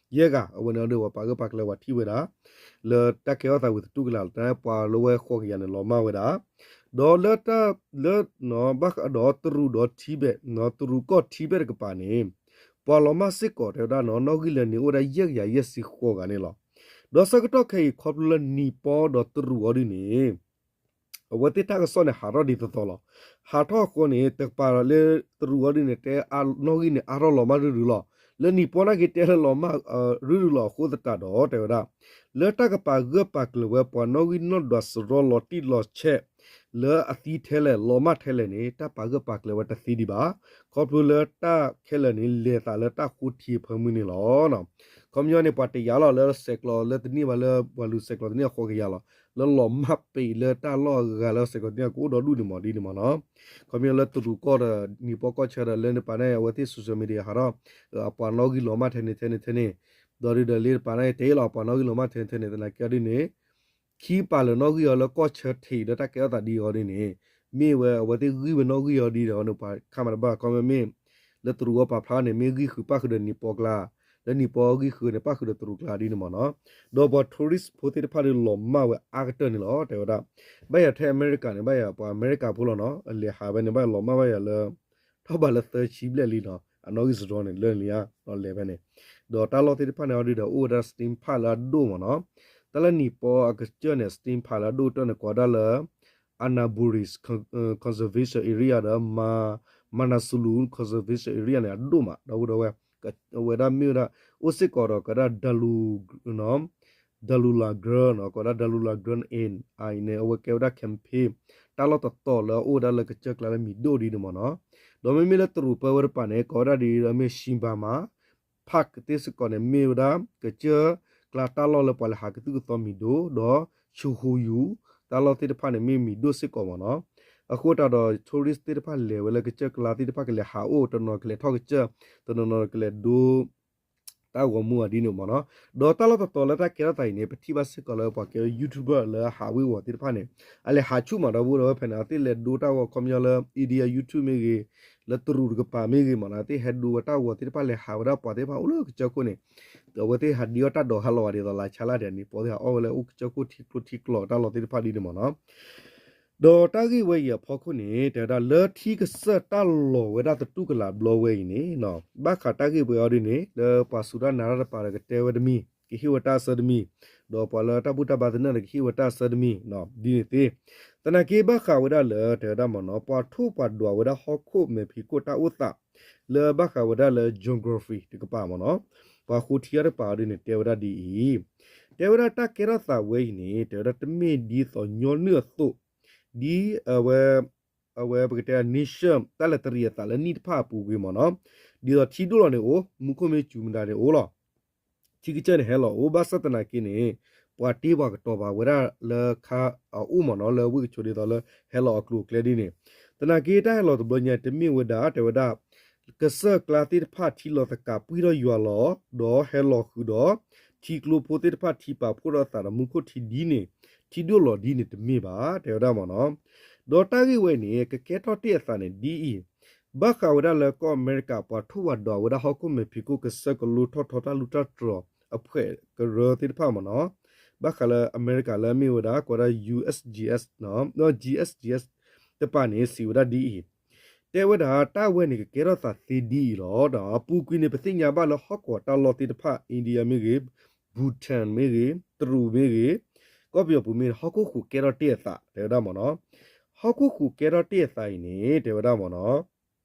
ယဲၢ်ဂၤ အဝဲန့ၣ်အီၤဒီးပှၤပာ်ဂၢၢ်ပာ်ကျၢၤပှၤထံၣ်ဝဲဒၣ် လၢတၢ်ကဲထီၣ်သးဝံၤသတူၢ်ကလာ်လီၤ တၢ်ပှၤလၢဝဲဃိးကယၤန့ၣ်လီၤမၢ်ဝဲဒၣ် ဒီးလၢတၢ် လၢ ဘၣ်ဃးဒီးတရူးဒီးထံဘဲၣ် တရူးကီၢ်ထံဘဲၣ်တကပၤန့ၣ် ပှၤလီၤမၢ်စ့ၢ်ကီးတဲဝဲဒၣ်နီၤ နီၣ်ဂံၢ်လၢန့ၣ်အိၣ်ဝဲဒၣ်ယဲၢ်ကယၤယဲၢ်ဆံဃိးဂၤန့ၣ်လီၤ. ဒီးဆၢကတီၢ်ခဲအံၤခီဖျိလၢနံၣ်ပီဒီးတရူးအီၤဒ်န့ၣ် အဝဲသ့ၣ်တၢ်ကစီၣ်န့ၣ် ဟးထီၣ်ဒ်သိးသိးလီၤ. ဟးထီၣ်အဃိန့ၣ် တကပၤလၢတရူးအီၤဒ်န့ၣ် တဲနီၣ်ဂံၢ်န့ၣ် အါထီၣ်လီၤမၢ်တရုၢ်လီၤ. လၢနံၣ်ပီနာ်က့တဲလၢလီၤမၢ် ရူဒူလီၤအဃိသတးဒီး တဲဝဲဒၣ် လၢတၢ်ကပာ်ဂၢၢ်ပာ်ကျၢၤဝဲပှၤနီၣ်ဂံၢ်နီၣ်ဒွးစရီလီၤတံၢ်လီၤဆဲး လၢအသံထဲလဲၣ် လီၤမၢ်ထဲလဲၣ်န့ၣ် တၢ်ပာ်ဂၢၢ်ပာ်ကျၢၤဝဲတသ့ဒံးဘၣ်. ခီဖျိလၢတၢ်ခဲလၢာ်န့ၣ် လဲၤသးလၢတၢ်ဃိထံအဖၢမုၢ်န့ၣ်လီၤ. ခီပညီန့ၣ် ပှၤတယာ်လီၤလၢဆဲးကျိးလၢတန့ၢ်ဘၣ်လၢ ပှၤလူၤဆဲးကျိးတန့ၢ်အဃိကယာ်လီၤ လၢလီၤမၢ်ပ့ၤလၢတၢ်လီၢ်အဂၤလၢဆဲးကျိးတန့ၢ်အကအိၣ်ဒီဒူၣ်န့ၣ်မးဒ်န့ၣ်မးနီၤ. ခီပညီလၢတရူးကီၢ်ဒီး နံၣ်ပီကီၢ်ဆၢဒီး လၢနပာ်န့ၣ် အဝဲသ့ၣ် social media ဟးထီၣ် အပှၤနီၣ်ဂံၢ်လီၤမၢ်ထဲန့ၣ်ထဲန့ၣ်ထဲန့ၣ် ဒီးဒုးဒီးလၢတပာ်န့ၣ် တ့လီၤပှၤနီၣ်ဂံၢ်လီၤမၢ်ထဲန့ၣ်ထဲန့ၣ် သနာ်က့အီၤဒ်န့ၣ် ခံပာ်လၢၤနီၣ်ဂံၢ်အီၤလၢကီၢ်ဆၢထံးလၢတၢ်ကဲထီၣ်သးဒ်အီၤဒ်န့ၣ် မ့ၢ်ဝဲအဝဲသ့ၣ်ဂံၢ်ဝဲနီၣ်ဂံၢ်အီၤဒ်န့ၣ် ပှၤခါမၤတဘၣ် ခီမ့ၢ် လၢတရူးအီၤပာ်ဖျါန့ၣ် မ့ၢ်ဂံၢ်ဃုာ်ပၣ်ဃုာ်ဒီးနံၣ်ပီကျါ လၢနံၣ်ပီဂံၢ်ဃုာ်န့ၣ် ပၣ်ဃုာ်ဒီးတရူးကျါဒ်န့ၣ်မးနီၤ. ဒီးပှၤ tourist ဖိသ့ၣ်တဖၣ်ဒီးလီၤမၢ်ဝဲအါကတၢၢ်န့ၣ်လီၤ တဲဝဲဒၣ်. ဘၣ်ယၤထဲအမဲရကၤန့ၣ် ဘၣ်ယၤပှၤအမဲရကၤဖိလီၤနီၤ အလဲၤဟးဝဲန့ၣ် ဘၣ်ယၤလီၤမၢ်ဘၣ်ယၤလၢ ထီၣ်ဘးလၢသၢဆံဘျဲၣ်လံနီၤ အနီၣ်ဂံၢ်စရီန့ၣ် လၢန့ၣ်ဧါ ဒီးလဲၤဖဲန့ၣ် ဒီးတၢ်လီၢ်သ့ၣ်တဖၣ်န့ၣ်အီၤဒုးဒီး အိၣ်ဝဲဒၣ် steam park လၢအဒိၣ်မးနီၤ. တၢ်လၢနံၣ်ပီအကစၢၢ်န့ၣ် steam park လၢအဒိၣ်ကတၢၢ်န့ၣ် ကိးဝဲဒၣ်လၢ Annapolis Conservation Area ဒီး Manaslu Conservation Area န့ၣ် အဒိၣ်မး ဒီပုၢ်ဒီဝဲၢ် အဝဲဒၣ်မ့ၢ်ဝဲဒၣ် အိၣ်စ့ၢ်ကီးဒီး ကဒၣ် Dalu Dalulagre နီၤ ကိးဝဲဒၣ် Dalulagre အံၤန့ၣ် အဝဲကဲဝဲဒၣ် campaign တၢ်လီၢ်တတီၤလၢအအိၣ်ဝဲဒၣ်လၢကစၢၢ်ကျါလၢမံၤဒိၣ်ဒ်န့ၣ်မးနီၤ. ဒီးမ့မ့ၢ်လၢတရူးပၢဝဲတပၤန့ၣ် ကိးဝဲဒၣ်ဒ်ဒီးမ့ၢ် Shibama Park သ့ၣ်စ့ၢ်ကီးန့ၣ် မ့ၢ်ဝဲဒၣ် ကစၢၢ်ကျါတၢ်လီၢ်လၢပှၤလဲၤဟးကသုၣ်ကသီမံၤဒိၣ် ဒီး Chukhoyu တၢ်လီၢ်သ့ၣ်တဖၣ်န့ၣ် မ့ၢ်မံၤဒိၣ်စ့ၢ်ကီးမးနီၤ. အဃိသတးဒီး tourist သ့ၣ်တဖၣ်လဲၤဝဲလၢကစၢၢ်ကျါသ့ၣ်တဖၣ်ကလဲၤဟးအိၣ် တနီၤကလဲၤထီၣ်ကစၢၢ် တနီၤနီၤကလဲၤဒိ တၢ်ဂီၤမူအဒ်န့ၣ်မးနီၤ. ဒီးတၢ်လီၢ်တတီၤလၢတၢ်ကဲထီၣ်သးအံၤန့ၣ် ပထံၣ်ဘၣ်စ့ၢ်ကီးလၢပှၤကဲ YouTuber လၢဟးဝ့ၤဝီၤသ့ၣ်တဖၣ်န့ၣ် အလဲၤဟးဆူၣ်မးဒီပုၢ်ဒီဝဲၢ်ဖဲန့ၣ် အဝဲသ့ၣ်လဲၤဒိတၢ်ဂီၤခီပညီလၢ India YouTube မ့ၢ်ဂ့ၤ လၢတရူးတကပၤမ့ၢ်ဂ့ၤမးနီၤ အဝဲသ့ၣ်ဟဲဒိဝဲတၢ်ဂီၤသ့ၣ်တဖၣ် လဲၤဟးဝဲဒၣ်ပှၤသ့ၣ်တဖၣ်အိၣ်လၢကစၢၢ်ခိၣ်န့ၣ် အဝဲသ့ၣ်ဟးဒံးအီၣ်တၢ်ဒိးဟးလီၤဝဲဒ်သိးလၢဆါလၢ်ဒဲးန့ၣ် ပှၤသ့ၣ်ဟးအီၣ်ဝဲလၢအိၣ်ကစၢၢ်ခိၣ်ထံကျိထံကျိးတၢ်လီၢ်သ့ၣ်တဖၣ်ဒ်န့ၣ်မးနီၤ. ဒီးတၢ်ဂ့ၢ်ဝဲအံၤအဖီခိၣ်န့ၣ် တဲဝဲဒၣ်လၢထံကစၢၢ်တၢ်လီၤဝဲဒၣ်သတူၢ်ကလာ်ဘျီဝဲအံၤန့ၣ် ဘၣ်ဃးတၢ်ဂ့ၢ်ဝဲအီၤဒ်န့ၣ် လၢပှၤစူၤတၢ်နာ်တၢ်တပၤဒီးကတဲဝဲတမံၤ ကဟ့ၣ်ဝဲတၢ်အဆၢတမံၤ ဒီးပှၤလၢတၢ်ဘူၣ်တၢ်ဘါသနၢၣ်ဒီးကဟ့ၣ်ဝဲတၢ်အဆၢတမံၤ ဒ်န့ၣ်သ့. သနာ်က့ဘၣ်ဃးဝဲဒၣ်လၢ တဲဝဲဒၣ်မးနီၤ ပှၤထိၣ်ပှၤဒွးဝဲဒၣ်ဟီၣ်ခိၣ်မဲာ်ဖံးခိၣ်တၢ်အိၣ်သး လၢဘၣ်ဃးဝဲဒၣ်လၢ geography တကပၤမးနီၤ ပှၤဃိထံအီၤတကပၤအီၤဒ်န့ၣ် တဲဝဲဒၣ်ဒ်အံၤ တဲဝဲဒၣ်တၢ်ကဲထီၣ်သးဝဲအံၤန့ၣ် တဲဝဲဒၣ်တမ့ၢ်ဒ်သိးညီနုၢ်အသိး ဒ်အဝဲ အဝဲပကတဲ nation တၢ်လဲၤတရံးအသးလၢနံၣ်တဖၣ်အပူၤကွံာ်မးနီၤ ဒ်သိးထံဒိၣ်လီၤန့ၣ်အိၣ် မူခိၣ်မ့ၢ်စူၤမတၤန့ၣ်အိၣ်လီၤ ထံကစၢၢ်န့ၣ်ဟဲလီၤအိၣ် ဘၣ်ဆၣ်သနာ်က့န့ၣ် ပှၤတ့ပှၤကတီၤပာ်ဝဲဒၣ်လၢခါအအိၣ်မးနီၤ လၢဝ့ၢ်ကဆိးဒ်သိးလၢဟဲလီၤအကျိၤအကျဲဒ်န့ၣ် သနာ်က့တၢ်ဟဲလီၤတဘျီညါ တမ့ၢ်ဝဲဒၣ် တဲဝဲဒၣ် ကစၢၢ်ကျါသ့ၣ်တဖၣ်ထံလီၤသကးပှံၢ်ထီၣ်ယွၤလီၤ ဒီးဟဲလီၤဃုာ်ဒီး ထံကျိဖိသ့ၣ်တဖၣ်ထံပာ်ဖှိၣ်ထီၣ်အသးဒီးမူခိၣ်ထံဒ်န့ၣ် ထံဒိၣ်လီၤဒ်န့ၣ်တမ့ၢ်ဘၣ် တဲဝဲဒၣ်မးနီၤ ဒီးတၢ်ဂ့ၢ်ဝဲအံၤန့ၣ် ကကဲထီၣ်တ့ၢ်အသးန့ၣ်ဒ်အံၤ ဘၣ်ဃးဝဲဒၣ်လၢကီၢ်အမဲရကၤ ပှၤထိၣ်ပှၤဒွးဝဲဒၣ်ဟီၣ်ခိၣ်မဲာ်ဖံးခိၣ်ကစၢၢ်ကလိထီၣ်ထီတၢ်လူၢ်တၢ်တြီၤအဖှဲးကရၢသ့ၣ်တဖၣ်မးနီၤ ဘၣ်ဃးလၢအမဲရကၤလၢအမ့ၢ်ဝဲဒၣ် ကိးဝဲဒၣ် U S G S နီၤ G S G S တပၤန့ၣ် စံးဝဲဒၣ်ဒ်အံၤ တဲဝဲဒၣ် တၢ်ဝဲန့ၣ်ကကဲထီၣ်သးသ့ဒ်အံၤလီၤ. ဒီးအပူၤကွံာ်န့ၣ် ပသ့ၣ်ညါဘၣ်လၢဟီၣ်ကဝီၤတၢ်လီၢ်သ့ၣ်တဖၣ် India မ့ၢ်ဂ့ၤ, Bhutan မ့ၢ်ဂ့ၤ, တရူးမ့ၢ်ဂ့ၤ, ကီၢ်ပယီၤပူၤမ့ၢ်ဂ့ၤ ဟီၣ်ခိၣ်ဃိးကဲထီၣ်တ့ၢ်အသး တဲဝဲဒၣ်မးနီၤ. ဟီၣ်ခိၣ်ဃိးကဲထီၣ်တ့ၢ်အသးအံၤန့ၣ် တဲဝဲဒၣ်မးနီၤ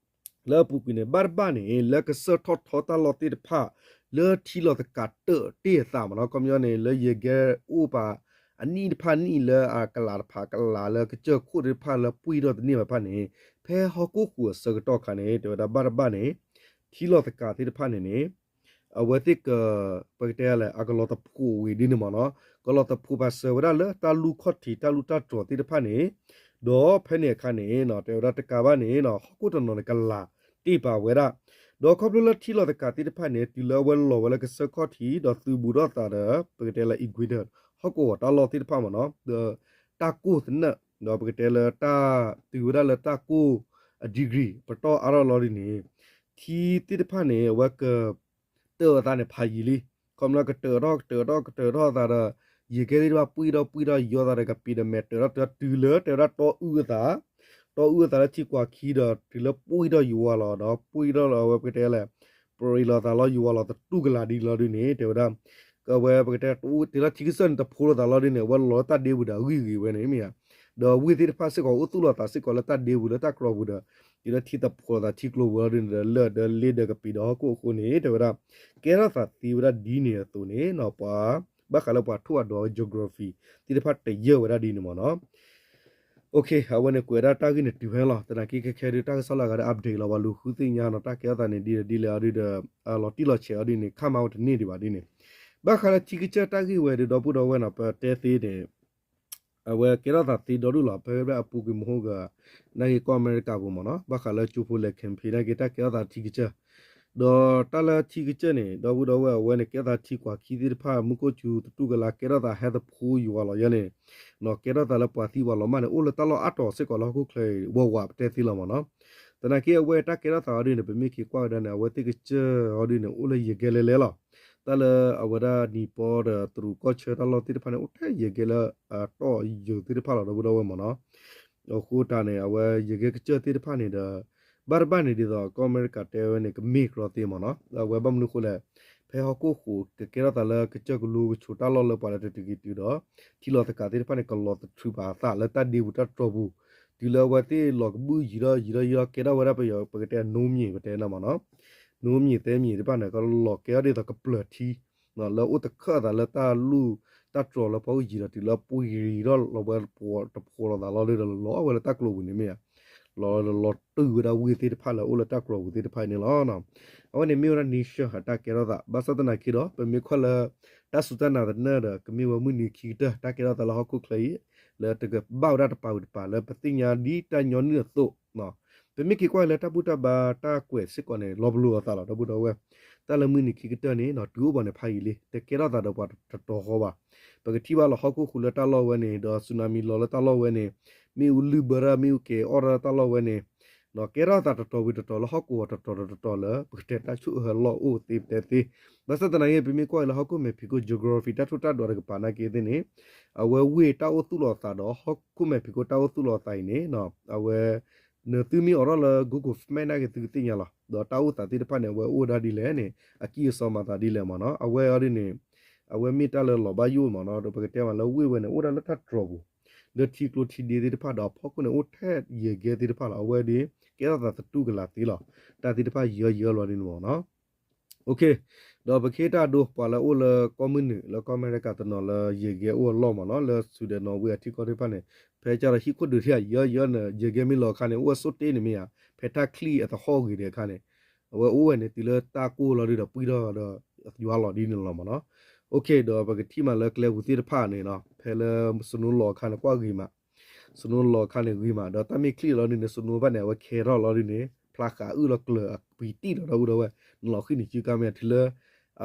လၢအပူၤကွံာ်န့ၣ် ဘၣ်တဘၣ်န့ၣ် လၢကစၢၢ်ထီၣ်ထီတၢ်လီၢ်သ့ၣ်တဖၣ် လၢထံလီၤသကးတၢၢ်တ့ၢ်အသးမးနီၤ. ခီပညီန့ၣ် လၢယဲၢ်ကဲအိၣ်ပာ် အနံၣ်တဖၣ်နံၣ်လၢအကလၤတဖၣ်ကလၤလၢကစၢၢ်ခိၣ်သ့ၣ်တဖၣ်လၢပှံၢ်ထီၣ်တန့ၢ်ဘၣ်တဖၣ်န့ၣ် ဖဲဟီၣ်ခိၣ်ဃိးအဆၢကတီၢ်အခါန့ၣ် တဲဝဲဒၣ်ဘၣ်တဘၣ်န့ၣ် ထံလီၤသကးသ့ၣ်တဖၣ်န့ၣ်န့ၣ် အဝဲသ့ၣ်က ပကတဲလဲၣ် အကလီၤသဖိးဝံၤဒ်န့ၣ်မးနီၤ, ကလီၤသဖိးပာ်စၢၤဝဲဒၣ်လၢတၢ်လူၢ်ခီၣ်ထံး တၢ်လူၢ်တၢ်တြီၤသ့ၣ်တဖၣ်န့ၣ်, ဒီးဖဲန့ၣ်အခါန့ၣ် တဲဝဲဒၣ်တကးဘၣ်န့ၣ် ဟီၣ်ခိၣ်တနီၤန့ၣ် ကလၤတ့ၢ်ပာ်ဝဲဒၣ်, ဒီးခီဖျိလၢထံလီၤသကးသ့ၣ်တဖၣ်န့ၣ် တုၤလၢအဝဲလီၤဝဲလၢကစၢၢ်ခီၣ်ထံး ဒီးသုးဘူးထီၣ်သးဒီး ပကတဲလၢ equator ဟီၣ်ကဝီၤတၢ်လီၢ်သ့ၣ်တဖၣ်မးနီၤ, ဒီးတၢ်ကိၢ်သနၢၣ် ဒီးပကတဲလၢတၢ်တုၤဝဲဒၣ်လၢတၢ်ကိၢ်အ degree ပတီၢ်အါထီၣ်လီၤဒ်န့ၣ် ထံသ့ၣ်တဖၣ်န့ၣ် အဝဲက တၢၢ်အသးန့ၣ်ဖးယံာ်လံ, ခီဖျိကတၢၢ်ထီၣ် ကတၢၢ်ထီၣ် ကတၢၢ်ထီၣ်အသးဒီး ယဲၢ်ကဲသ့ၣ်တဖၣ်ပှံၢ်ထီၣ်ပှံၢ်ထီၣ်ယီသးဒီးကပံာ်ဒီးမဲာ်တၢၢ်ထီၣ်တၢ်တုၤလၢတဲဝဲဒၣ်တီအုၣ်အသး, တီအုၣ်အသးလၢထံကွၢ်ခံဒီးတုၤလၢပှံၢ်ထီၣ်ယွၤလီၤ ဒီးပှံၢ်ထီၣ်လီၤအဝဲပကတဲလဲၣ် ပရံးလီၤသးလီၤယွၤလီၤသတူၢ်ကလာ်ဒ်လီၤဒ်န့ၣ် တဲဝဲဒၣ် အဝဲပကတဲတအိၣ်တ့ၢ်လီၤထံကစၢၢ်န့ၣ် တဖိးလိာ်သးလီၤဒ်န့ၣ် အဝဲလီၤလၢတၢ်ဒ့ပူၤဒီးအဂံၢ်ဂ့ၤဝဲန့ၣ်မ့ၢ်ဧါ, ဒီးဝ့ၢ်သ့ၣ်တဖၣ်စ့ၢ်ကီး အိၣ်သူၣ်လီၤသးစ့ၢ်ကီးလၢတၢ်ဒ့ပူၤ လၢတၢ်ကြီပူၤဒီး တုၤလၢထံသဖှိၣ်သးထံကျိပူၤလီၤဒ်န့ၣ်ဒီး လၢၢ်ဒၢလ့ဒၢကပံာ်ဒီးဟီၣ်ခိၣ်အဃိန့ၣ် တဲဝဲဒၣ် ကဲထီၣ်သးသ့ဝဲဒၣ်ဒ်န့ၣ်အသိးန့ၣ် ပှၤ ဘၣ်ဃးလၢပှၤထိၣ်အဒိးဝဲ geography သ့ၣ်တဖၣ်တယၢၢ်ဝဲဒၣ်ဒ်န့ၣ်မ့ၢ်နီၤ. အဝဲန့ၣ်ကွဲးဒၣ်တၢ်ဂ့ၢ်န့ၣ်တုၤဖဲလီၤ. သနာ်က့ခဲခဲဒုးတၢ်ကစီၣ်လၢအဂၤဒီး update လီၤ ပှၤလူၤဃုသ့ၣ်ညါနီၤ တၢ်ကဲထီၣ်သးန့ၣ်ဒ်လဲၣ်ဒ်လဲၣ်အီၤဒုးဒီး လီၤတံၢ်လီၤဆဲးအီၤဒ်န့ၣ် ခါမၤဝဲတန့ၢ်ဒံးဘၣ်ဒ်န့ၣ်. ဘၣ်ဃးလၢထံကစၢၢ်တၢ်ဂ့ၢ်ဝဲဒုး ဒီပုၢ်ဒီဝဲၢ်နီၤ ပတဲသ့န့ၣ် အဝဲကဲထီၣ်သးသ့ဒီဒူၣ်လီၤ ဖဲအပူၤကွံာ်မဟိဂၤ နာ်က့ကီၢ်အမဲရကၤပူၤမ့ၢ်နီၤ ဘၣ်ဃးလၢကၠိဖိလဲၤ campaign နာ်က့တၢ်ကဲထီၣ်သးထံကစၢၢ် ဒီးတၢ်လၢထံကစၢၢ်န့ၣ် ဒီပုၢ်ဒီဝဲၢ်အဝဲန့ၣ် ကဲထီၣ်သးထံကွၢ်ခံသ့ၣ်တဖၣ် မူခိၣ်စူၤသတူၢ်ကလာ် ကဲထီၣ်သးဟဲသဖှိယွၤလီၤယဲန့ၣ် ကဲထီၣ်သးလၢပှၤသံပှၤလီၤမၢ်န့ၣ် အိၣ်လၢတၢ်လီၢ်အါတီၤစ့ၢ်ကီးလၢဟီၣ်ခိၣ်ချၢအံၤ ဝးဝးပတဲသ့လီၤမ့ၢ်နီၤ. သနာ်က့အဝဲတၢ်ကဲထီၣ်သးအီၤဒ်န့ၣ် ပမ့ၢ်က့ၤကွၢ်ဝဲဒၣ်န့ၣ် အဝဲသ့ၣ်ကစၢၢ်အီၤဒ်န့ၣ် အိၣ်လၢယဲၢ်ကဲလဲၣ်လဲၣ်လီၤ. တၢ်လၢအဝဲဒၣ်နံၤပီဒီးတရူးကီၢ်ဆၢတၢ်လီၢ်သ့ၣ်တဖၣ်န့ၣ် အိၣ်ထဲယဲၢ်ကဲလၢ အတီၢ်ယိာ်သ့ၣ်တဖၣ်လီၤ ဒီပုၢ်ဒီဝဲၢ်မ့ၢ်နီၤ. အဃိတၢ်န့ၣ် အဝဲယဲၢ်ကဲကစၢၢ်သ့ၣ်တဖၣ်န့ၣ်ဒီး ဘၣ်တဘၣ်န့ၣ်ဒ်သိးကီၢ်အမဲရကၤတဲဝဲန့ၣ် ကမ့ၢ်ကြီသ့မ့ၢ်နီၤ အဝဲဘၣ်မနုၤအဃိလဲၣ် ဖဲဟီၣ်ခိၣ်ဃိးကကဲထီၣ်သးလၢကစၢၢ်ကလိကဆိးတၢ်လီၢ်လၢပှၤလၢတတုၤက့ၤတုၤဒီး ထံလီၤသကၤသ့ၣ်တဖၣ်န့ၣ် ကလီၤသထြုးပာ်သးလၢတၢ်ဒ့ပူၤတၢ်ကြီပူၤ တုၤလၢအဝဲသ့ၣ်လီၤကဘုၣ်ယံၤထီၣ်ယံၤထီၣ်ယံၤထီၣ် ကဲထီၣ်ဝဲဒၣ်ပယီၤ ပကတဲနိမ့ၢ်ပတဲန့ၣ်မ့ၢ်နီၤ နိမ့ၢ်သဲမ့ၢ်သ့ၣ်တဖၣ်န့ၣ် ကလီၤကဲထီၣ်ဒ်သိးကပျၢၤထံ လၢအိၣ်တခၢၣ်အသးလၢတၢ်လူၢ်တၢ်တြီၤလၢဖီခိၣ်ယံၤဒီး တုၤလၢပှ့ၤထီၣ်လီၤဝဲတဖှီၣ်လီၤသးလီၤဒီး လီၤဝဲလၢတၢ်ကျိၤပူၤန့ၣ်မ့ၢ်ဧါ လီၤလီၤတုၤဝဲဒၣ်ဝ့ၢ်သ့ၣ်တဖၣ်လၢအိၣ်လၢတၢ်ကြီပူၤသ့ၣ်တဖၣ်အံၤန့ၣ်လီၤ. အဝဲန့ၣ်မ့ၢ်ဝဲဒၣ် nature တၢ်ကဲထီၣ်သး ဘၣ်ဆၣ်သနာ်က့ဒီး ပမ့ၢ်ကွၢ်လၢ တၢ်စူၢ်တၢ်နာ်သနၢၣ်ဒီး ကမ့ၢ်ဝဲမုၢ်နံၤခံကတၢၢ် တၢ်ကဲထီၣ်သးလၢဟီၣ်ခိၣ်ချၢအံၤ လၢတကဘၣ်ဝဲဒၣ်တပာ်ဝံၤတပာ်လၢပသ့ၣ်ညါဒ်တၢ်ညီနုၢ်အသိး ပမ့ၢ်က့ၤကွၢ်လၢတၢ်ဘူၣ်တၢ်ဘါတၢ်ကွဲးစ့ၢ်ကီးန့ၣ် လီၤပလိာ်အသးလီၤ ဒီပုၢ်ဒီဝဲၢ် တၢ်လၢမုၢ်နံၤခံကတၢၢ်န့ၣ် တုၤအိၣ်ဘၣ်န့ၣ်ဖးယံာ်လံ တကဲထီၣ်သးဒီးပှၤတတီၤဃီဘၣ်. ပကထံၣ်ဘၣ်လီၤဟီၣ်ခိၣ်ဃိးလၢတၢ်လီၢ်ဝဲန့ၣ် ဒီး tsunami လီၤလၢတၢ်လီၢ်ဝဲန့ၣ် မ့ၣ်အူလုၢ်ဘၢရၣ် မ့ၣ်အူကဲၤအီၣ်ရၣ်တၢ်လီၢ်ဝဲန့ၣ် ကဲထီၣ်သးတတီၤဝံၤတတီၤလၢဟီၣ်ကဝီၤတတီၤတတီၤလၢ ပကတဲတၢ်ဆိၣ်အၢဟဲလီၢ်အိၣ်သ့ပတဲသ့. ဘၣ်ဆၣ်သနာ်က့ ပမ့ၢ်ကွၢ်လၢဟီၣ်ခိၣ်မဲာ်ဖံးခိၣ် geography တၢ်ထိၣ်တၢ်ဒွးတကပၤနာ်က့သ့ၣ်န့ၣ် အဝဲဝ့ၢ်တၢ်အိၣ်သူၣ်လီၤသးဒီး ဟီၣ်ခိၣ်မဲာ်ဖံးခိၣ်တၢ်အိၣ်သူၣ်လီၤသးအံၤန့ၣ် အဝဲ နသုမ့ၢ်အိးထီၣ်လၢ Google Map နာ်က့သုကသ့ၣ်ညါလီၤ ဒီးတၢ်အိၣ်သးသ့ၣ်တဖၣ်န့ၣ် အဝဲအိၣ်ဝဲဒၣ်ဒ်လဲၣ်န့ၣ် အကံၢ်အစီမၤသးဒ်လဲၣ်မ့ၢ်နီၤ အဝဲအီၤဒ်န့ၣ် အဝဲမ့ၢ်တၢ်လၢလီၤဘၣ်ယိၣ်မ့ၢ်နီၤ ဒီးပကတဲမးလၢဝ့ၢ်ဝဲန့ၣ် အိၣ်ဒၣ်လၢတၢ်တြီၤပူၤ လၢထံကျိထံဒ့သ့ၣ်တဖၣ်ဒီးအဖီခိၣ်န့ၣ် အိၣ်ထဲယဲၢ်ကဲသ့ၣ်တဖၣ်လီၤ အဝဲဒ် ကဲထီၣ်သးသတူၢ်ကလာ်သ့လီၤ တၢ်သ့ၣ်တဖၣ်ယၢယၢလီၤဒ်န့ၣ်မ့ၢ်နီၤ ဒီးပကဟ့ၣ်တၢ်ဒိ ပှၤလၢအိၣ်လၢကီၢ်မုၢ်နုာ် လၢကီၢ်အမဲရကၤတနီၤလၢယဲၢ်ကဲအိၣ်အလီၢ်မ့ၢ်နီၤ လၢ Sweden နီၣ်ဝ့ အထံကီၢ်သ့ၣ်တဖၣ်န့ၣ် ဖဲကဒီးဟံၣ်ခိၣ်ဒုးထံၣ်ယၢယၢန့ၣ် ယဲၢ်ကဲမ့ၢ်လီၤအခါန့ၣ် အိၣ်ဝဲဆိတ့န့ၣ်မ့ၢ်ဧါ ဖဲတၢ်ချံၣ်အသဟီၣ်ဂ့ၤဒံးအခါန့ၣ် အဝဲအိၣ်ဝဲန့ၣ် တုၤလၢတၢ်ကိၢ်လီၤဒုးဒီးပှံၢ်ထီၣ်ဒီး ယွၤလီၤဒ်န့ၣ်လီၤမ့ၢ်နီၤ ဒီးပကထံၣ်မးလၢကျဲပူၤသ့ၣ်တဖၣ်န့ၣ် ဖဲလၢ snow လီၤအခါန့ၣ် ကွၢ်ဂ့ၤမး snow လီၤအခါန့ၣ်ဂ့ၤမး ဒီးတၢ်မ့ၢ်ချံၣ်လီၤဒုးန့ၣ် snow ဘၣ်န့ၣ် အဝဲခဲထီၣ်လီၤဒုးန့ၣ် ဖျါဃးအုၣ်လီၤကျၢၤအပံၤတံၢ်ဒီး ဒီပုၢ်ဒီဝဲၢ် နလီၤဃံၣ်န့ၣ်စုကါမ့ၢ် တုၤလၢ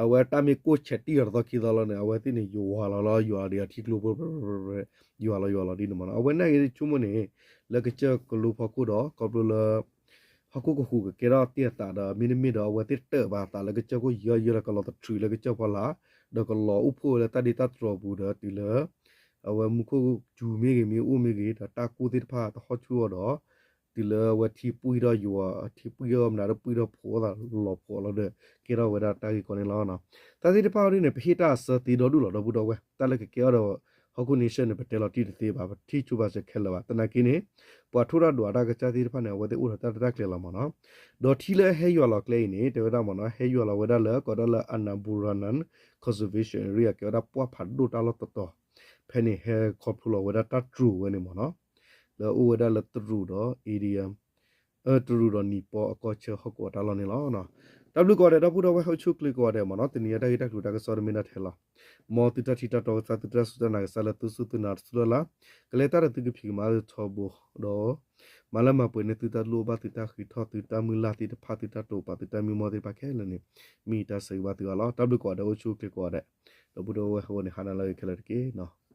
အဝဲတၢ်မ့ၢ်ကိၢ်ဆဲးတံၢ်ဒီးတသီခံသီလီၤန့ၣ် အဝဲသ့ၣ်န့ၣ် ယွၤလီၤလီၤယွၤဒီးအထံကျိဖိ ယွၤလီၤယွၤလီၤဒ်န့ၣ်မ့ၢ်နီၤ အဝဲနာ်က့ဆိကမိၣ်န့ၣ် လၢကစၢၢ်ကလိဖီခိၣ်ဒီး ခီဖျိလၢ ဟီၣ်ခိၣ်ကဃူးကကဲထီၣ်တ့ၢ်အသးဒီး မ့တမ့ၢ်ဒီး အဝဲသ့ၣ်တၢၣ်ဘၣ်အသးလၢကစၢၢ်ခိၣ်ယၢယၢဒီးကလီၤသထြုးလၢကစၢၢ်ဖီလာ် ဒီးကလီၤအိၣ်ဖှိၣ်ဝဲလၢတၢ်ဒ့တၢ်တြီၤပူၤဒီးတုၤလၢ အဝဲမူခိၣ်စူၤမ့ၢ်ဂ့ၤ မ့ၣ်အူမ့ၢ်ဂ့ၤ ဒီးတၢ်ကိၢ်သ့ၣ်တဖၣ်တဟီၣ်ဆူၣ်အီၤဒီး တုၤလၢအဝဲထံပှံၢ်ထီၣ်ယွၤ ထံပှံၢ်ထီၣ်မနုၤဒီးပှံၢ်ထီၣ်ဖိးသးလီၤဖိးလီၤဒီး ကဲထီၣ်ဝဲဒၣ်တၢ်ဂ့ၢ်ကီန့ၣ်လီၤ. တၢ်သ့ၣ်တဖၣ်အီၤဒ်န့ၣ် ပဟ့ၣ်တၢ်အဆၢသ့ဒီဒူၣ်လီၤ ဒီပုၢ်ဒီဝဲၢ် တၢ်လၢကကဲထီၣ်ဒီး ဟီၣ်ခိၣ် nation န့ၣ် ပတဲလီၤတံၢ်တသ့ဘၣ် ပထံၣ်ဆိပာ်စၢၤခဲလၢာ်ဘၣ် သနာ်က့န့ၣ် ပှၤထိၣ်တၢ်ဒွးတၢ်ကစၢ်သ့ၣ်တဖၣ်န့ၣ် အဝဲသ့ၣ်အိၣ်ဒီးတၢ်ရဲၣ်တၢ်ကျဲၤလီၤမ့ၢ်နီၤ ဒီးထံလၢအဟဲယွၤလီၤကျဲအံၤန့ၣ် တဲဝဲဒၣ်မ့ၢ်နီၤ ဟဲယွၤလီၤဝဲဒၣ်လၢ ကိးဒၣ်လၢ Annaboranan Conservation Area ကဲဝဲဒၣ်ပှၢ်ဖးဒိၣ်တၢ်လီၢ်တတီၤ ဖဲန့ၣ်ဟဲခီဖျိလီၤဝဲဒၣ်တၢ်တြူာ်ဝဲန့ၣ်မ့ၢ်နီၤ လၢအအိၣ်ဝဲဒၣ်လၢတရူးဒီး India တရူးဒီးနံၤပီအကီၢ်ဆၢဟီၣ်ကဝီၤတၢ်လီၢ်န့ၣ်လီၤ. တၢ်ဘျုးကိးဂၤဒဲး ဒီပုၢ်ဒီဝဲၢ် အိၣ်ဆူၣ်ချ့ကိးဂၤဒဲးမ့ၢ်နီၤ တနံၤအံၤတၢ်ဂ့ၢ်တၢ်ကျိၤတၢ်ကစီၣ်တမ့ၢ်ဒၣ်ထဲလီၤ. မ်သုတၢ်ထံၣ်တၢ်တီကစၢ် သုတၢ်စူၢ်တၢ်နာ်ကစၢ်လၢသုစူၢ်သုနာ်တစူၢ်လၢ်လၢ် ကလဲၤတၢ်ဒီးသုကဖံးကမၤလၢထီဘိဒီး မၤလၢမၤပှဲၤန့ၢ်သုတၢ်လိၣ်ဘၣ် သုတၢ်ဃံးထီၣ် သုတၢ်မုၢ်လၢ်သ့ၣ်တဖၣ် သုတၢ်တိာ်ပာ် သုတၢ်မံမီၢ်သ့ၣ်တဖၣ်ခဲလၢာ်န့ၣ် မ့ၢ်တၢ်ဆၢဂ့ၤဘၣ်သုအါလီၤ. တၢ်ဘျုးကိးဂၤဒဲး အိၣ်ဆူၣ်ချ့ကိးဂၤဒဲး ဒီပုၢ်ဒီဝဲၢ်အဃိန့ၣ် ဟါနၤလၢအဂ့ၤခဲလၢာ်တက့ၢ်.